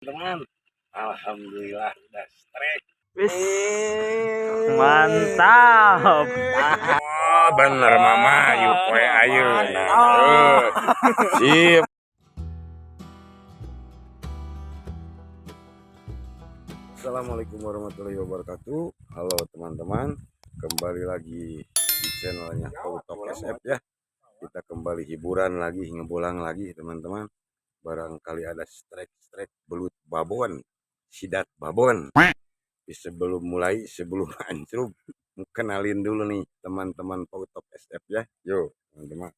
Teman. Alhamdulillah udah strike. Wis. Mantap. Oh, bener mama, yuk poe ayeuna. Sip. Assalamualaikum warahmatullahi wabarakatuh. Halo teman-teman, kembali lagi di channelnya Pautok SF ya. Kita kembali hiburan lagi, ngebolang lagi teman-teman. Barangkali ada strike-strike belut babon, sidat babon. Tapi sebelum mulai, sebelum ancrub, mau kenalin dulu nih teman-teman Pautok SF ya. Yuk teman-teman.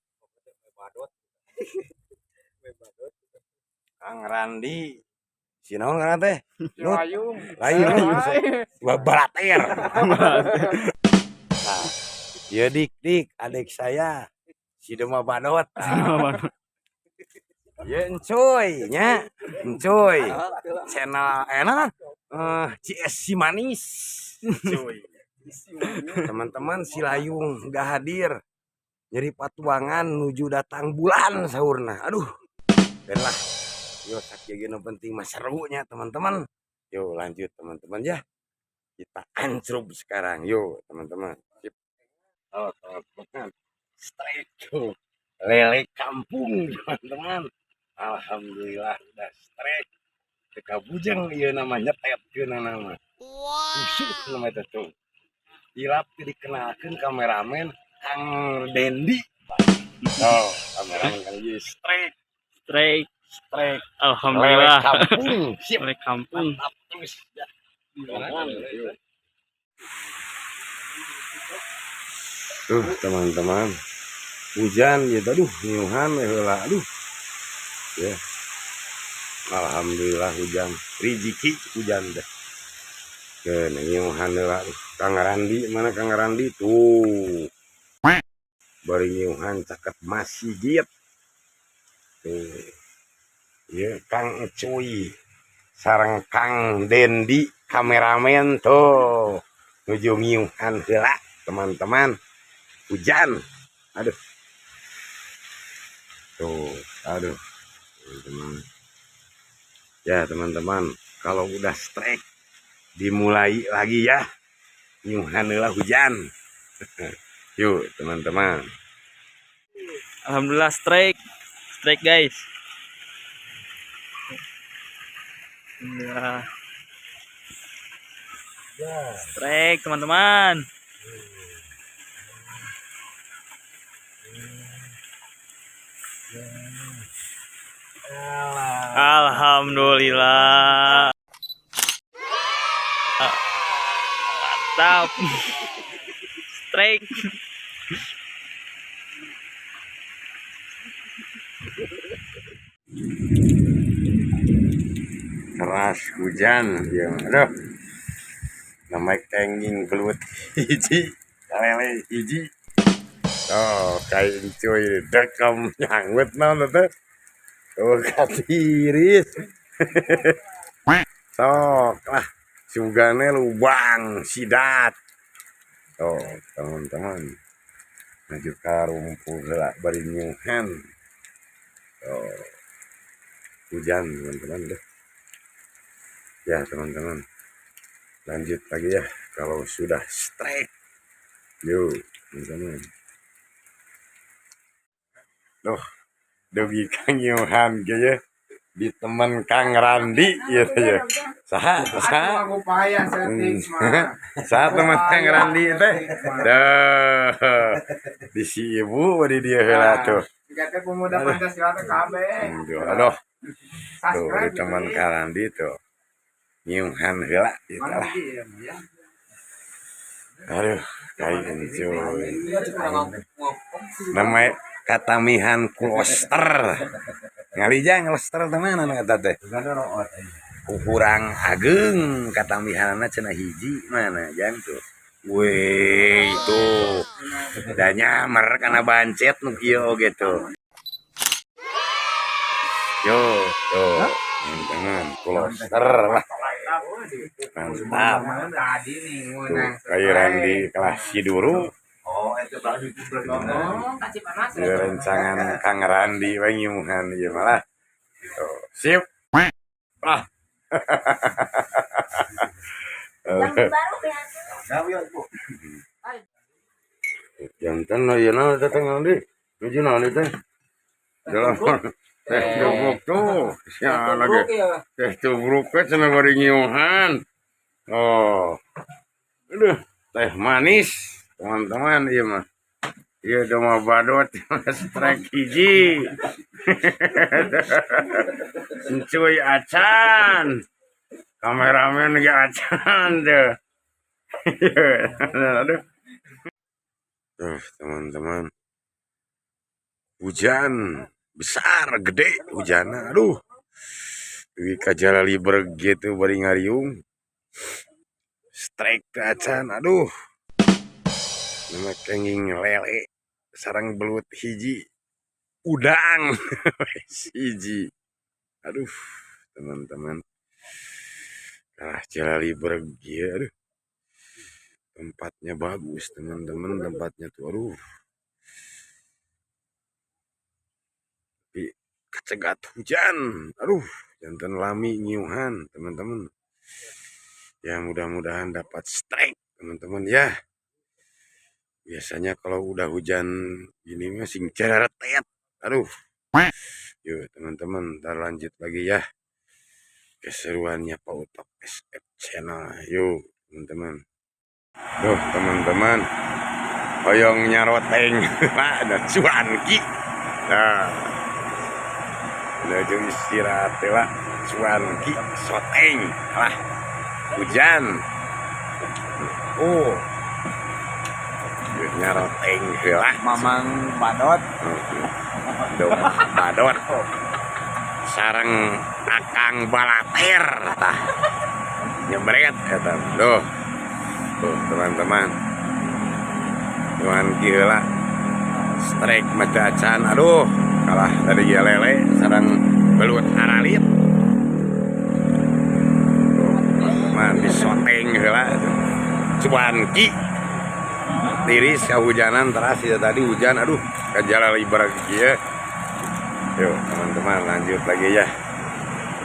Kang Randi, si naon ngaran teh? Layung. Lain, balater. Nah, ya dik dik, adik saya si Dema Badot. Ya encoy nya, encoy. Channel enak CS si manis. Cuy. Teman-teman si Layung nggak hadir. Nyeri patuangan nuju datang bulan sahurna. Aduh. Dan lah. Yo sakieu nu penting mah serunya teman-teman. Yuk lanjut teman-teman ya. Kita ancrub sekarang. Yuk teman-teman. Sip. Oh, teman-teman. Strike tuh. Lele kampung teman-teman. Alhamdulillah udah strike. Teka bujang ieu nama nyetet keuna nama. Wow. Nama itu tuh. Dilap dikenalkeun kameramen Kang Dendi. Oh, kameramen Kang ieu strike, Strike. strike. Lele Alhamdulillah. kampung. Sip. Lele kampung. Mantap terus ya. Teman-teman, yuk. Tuh teman-teman, hujan gitu, aduh nyiuhan we heula, aduh. Ya. Alhamdulillah hujan, riziki hujan deh. Keun nyiuhan heula. Kang Randi mana Kang Randi tuh. Bari nyiuhan caket masjid. Tuh. Ya Kang Ecuy sareng Kang Dendi kameramen tuh nuju nyiuhan heula teman-teman. Hujan. Aduh. Tuh, aduh. Teman-teman. Ya, teman-teman, kalau udah strike dimulai lagi ya. Nyiuhan heula hujan. Yuk, teman-teman. Alhamdulillah strike. Strike guys. Alhamdulillah. Strike teman-teman. Alhamdulillah. Mantap. Strike. Keras hujan ya. Aduh. Namanya tenging belut hiji, lele hiji. Oh, kayak cuy dekem nyanggut naon teh. Tuh katiris. Sok lah, sugane lubang sidat. Tuh, teman-teman. Maju ka rumput heula bari nyuhan. Tuh. Hujan teman-teman deh. Ya teman-teman. Lanjut lagi ya kalau sudah strike. Yuk, teman-teman. Duh, dugi Kang Yohan ge ya. Di teman Kang Randi gitu ya. Saha, saha. Aku payah setting mah. Saha teman Kang Randi teh. Duh. Di si ibu di dia heula tuh. Jika pemuda Pancasila teh kabeh. Aduh, aduh. Tuh di teman Kang Randi tuh. Nyiuhan heula gitu lah. Aduh, kayak enjoy. Namanya katamihan kloster. Ngalijang kloster teh mana nu eta teh? Kurang ageng katamihanna cenah hiji mana jang tuh. Weh, itu. Da nyamer kana bancet nu kieu oge tuh. Yo, tuh. Teman-teman, kloster lah. Mantap. Tadi nih Tuh, kayak Randi kelas Siduru. Oh, itu baru Ya, rencangan Kang Randi we nyiuhan ieu malah. Tuh, sip. Ah. Yang baru ya. Bu. Janten ieu naon teh, naon deui? Nuju naon ieu teh? Dalam teh tubruk tuh, sia lagi. Teh tubruk we cenah bari ngiuhan. Oh. Aduh, teh manis, teman-teman, ieu mah. Ieu domba badut strike hiji. Encuy acan. Kameramen ge acan tuh. Aduh. Tuh, teman-teman. Hujan besar, gede hujanna. Aduh. Dugi ka jalalibreg gitu bari ngariung. Strike teh acan. Aduh. Nama kenging lele sareng belut hiji. Udang hiji. Aduh, teman-teman. Ah, jalalibreg ieu, aduh. Tempatnya bagus, teman-teman, tempatnya tuh, aduh. Tapi kacegat hujan. Aduh, janten lami ngiuhan, teman-teman. Ya, mudah-mudahan dapat strike, teman-teman ya. Biasanya kalau udah hujan gini mah sing ceretet. Aduh. Yuk, teman-teman, ntar lanjut lagi ya. Keseruannya Pak Utok SF Channel. Yuk, teman-teman. Tuh, teman-teman. Hoyong nyaroteng. Ada cuanki. Nah. Udah istirahat lah. Cuanki soteng. Lah. Hujan. Oh. Nyaroteng heula. Mamang Badot. Dong, badot. Sareng Akang Balater tah. Nyebret eta. Duh. Tuh, teman-teman. Cuan heula. Strike mah acan. Aduh, kalah tadi ge lele sareng belut aralit. Tuh, teman-teman disoteng heula. Cuanki. Tiris kehujanan teras ya tadi hujan, aduh, ka jalalibreg ieu. Yuk, teman-teman, lanjut lagi ya.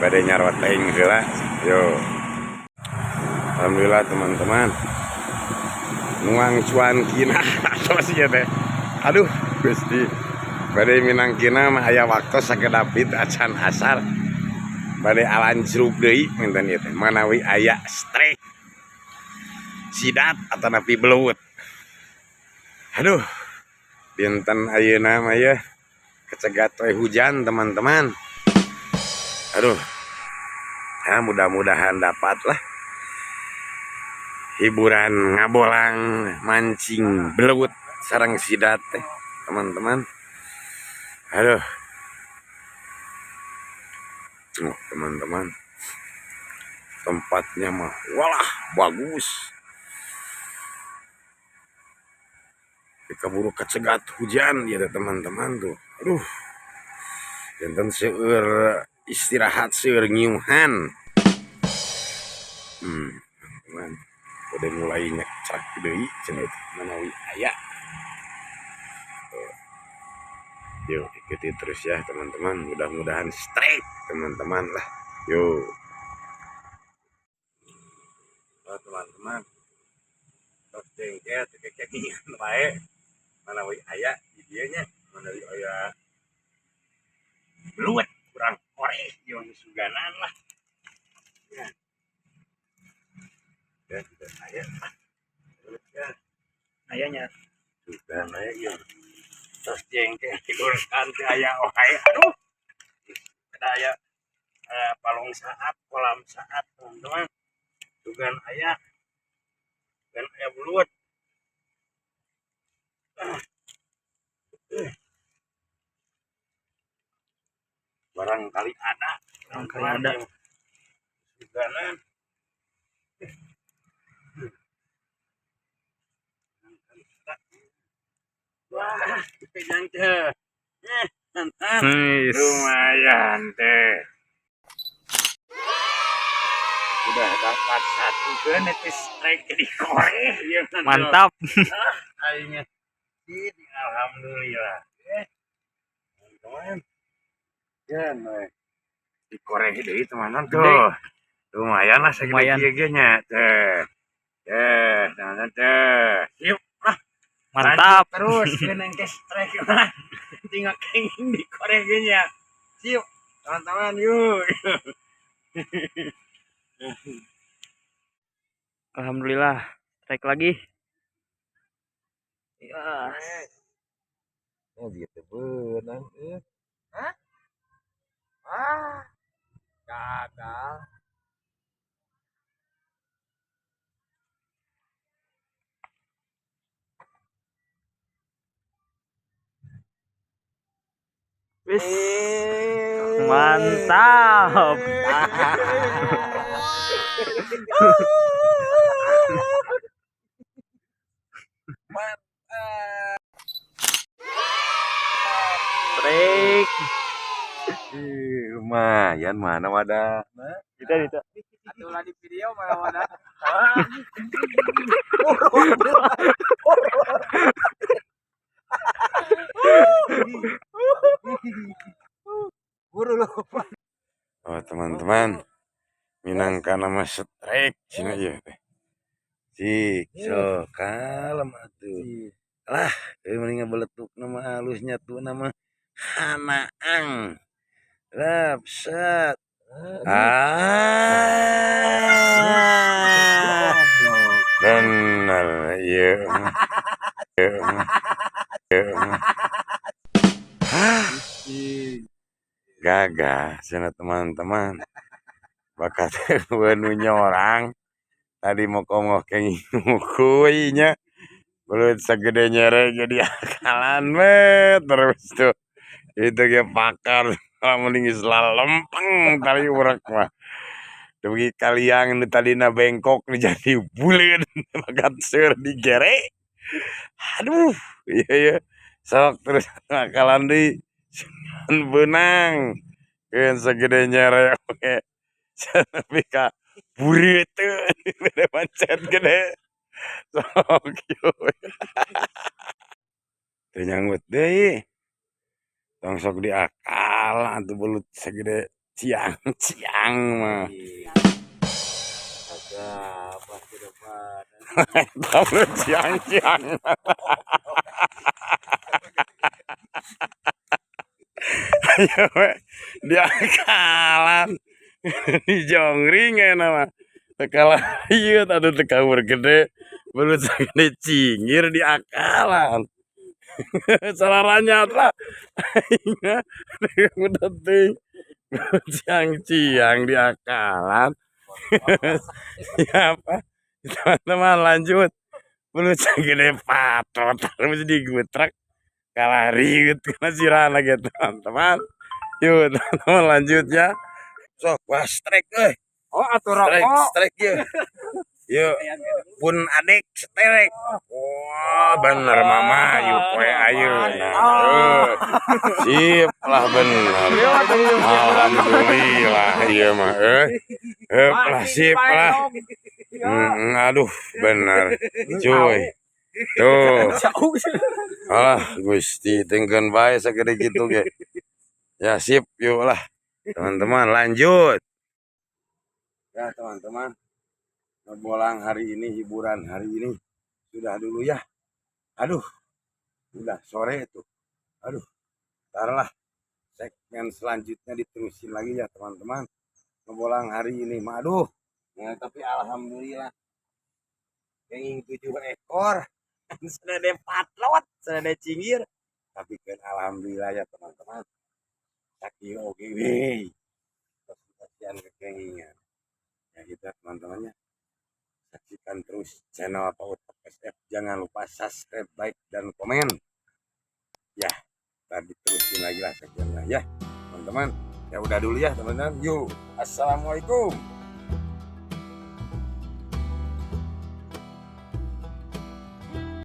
Bade nyaroteng heula. Yuk. Alhamdulillah, teman-teman. Nuang cuankina atos ieu teh. Aduh, Gusti. Bade minangkina mah aya waktu sakedap acan asar. Bade alancrub deui minten ieu teh. Manawi aya strike. Sidat atanapi belut. Aduh. Dinten ayeuna mah ya kecegat we hujan, teman-teman. Aduh. Ya, mudah-mudahan dapat lah. Hiburan ngabolang mancing belut sareng sidat teh, teman-teman. Aduh. Oh, teman-teman. Tempatnya mah walah bagus. Keburu kecegat hujan ya teman-teman tuh. Aduh. Janten seueur istirahat, seueur ngiuhan. Teman-teman. Udah mulai nyekcrak deui cenah teh manawi aya. Tuh. Yuk, ikuti terus ya, teman-teman. Mudah-mudahan strike, teman-teman lah. Yuk. Oh, teman-teman. Tos jengkel teu kekengingan wae. Manawi aya di dieu nya, manawi aya belut kurang koreh jeung suganan lah. Ya. Ya, tidak aya. Belut ya. Ayahnya. Sugan aya ieu. Tos jengkel tidurkan teu aya wae. Aduh. Ada aya palong saat, kolam saat, teman-teman. Sugan aya. Sugan aya belut. Barangkali ada. Barangkali ada. Suganan. Wah, pegang teh. Mantap. Nice. Lumayan teh. Udah dapat satu kan itu strike di koreh. Ya, Mantap. Aingnya. Ini alhamdulillah. Teman-teman. Ya, nah. Di koreh deui, teman-teman tuh. Lumayan lah segede Lumayan. kieu ge nya. Teh. Teh, jangan teh. Siap lah. Mantap. Lanjut terus keun engke strike lah. Tinggal kenging di korek ge nya. Siap. Teman-teman yuk. Alhamdulillah, strike lagi. Ya. Oh gitu beunang euy. Ah. Gagal. Wis. Mantap. Strike. Ih, lumayan mana wadah. Kita itu. Atuh di video mana wadah. Buru lu. Oh teman-teman, minangka nama strike cina ieu teh. Cik, so kalem atuh. Lah, euy mending ngabeletuk nama halusnya tuh nama Hanaang. Lap set. Ah. Bener ieu mah. Ieu mah. Ieu mah. Hah. Gagah cenah teman-teman. Bakat nu nyorang tadi mau komoh kenging kuy nya. Belut segede nyere jadi akalan we terus tuh. Itu ge pakar lamun geus lalempeng tali urek mah. Dugi kaliang nu tadina bengkok nu jadi buleud bakat seur digere. Aduh, iya iya. Sok terus akalan deui. Beunang. Keun segede nyere oge. Nepi ka bureuteuh bede pancet gede. Sok yuk. Teu nyanggut deui. Tong sok diakal atuh belut segede ciang-ciang mah. Agak ke depan. Eta belut ciang-ciang. Ayo we diakalan. Dijongring aya mah. Teu kalah ieu atuh teu kaur gede. Belut segede cingir diakalan. Salaranyat lah. Udah teuing. Ciang-ciang diakalan. Ya apa? Teman-teman lanjut. Belut segede patot terus digutrak. Kalah riut kana sirana ge teman-teman. Yuk teman-teman lanjut ya. Sok wah strike euy. Oh, atuh Strike rokok. strike yeuh. Yuk pun adek strike. Wah bener mama yuk poe ayeuna. Sip lah bener. Alhamdulillah ieu mah euy. Heup lah sip lah. Aduh bener. Cuy. Tuh. Alah Gusti tengkeun bae sagede kitu ge. Ya sip yuk lah. Teman-teman lanjut. Ya teman-teman. Ngebolang hari ini, hiburan hari ini sudah dulu ya. Aduh. Udah sore itu. Aduh. Ntar lah segmen selanjutnya diterusin lagi ya teman-teman. Ngebolang hari ini mah aduh. Nah, tapi alhamdulillah kenging 7 ekor. Sudah patlot, sudah cingir. Tapi kan alhamdulillah ya teman-teman. Sakieu oge we. Kasihan kekengingan. Ya gitu teman-temannya. Saksikan terus channel Pak Utok SF. Jangan lupa subscribe, like, dan komen. Ya, tadi terusin lagi lah sekian lah ya teman-teman. Ya udah dulu ya teman-teman. Yuk, assalamualaikum.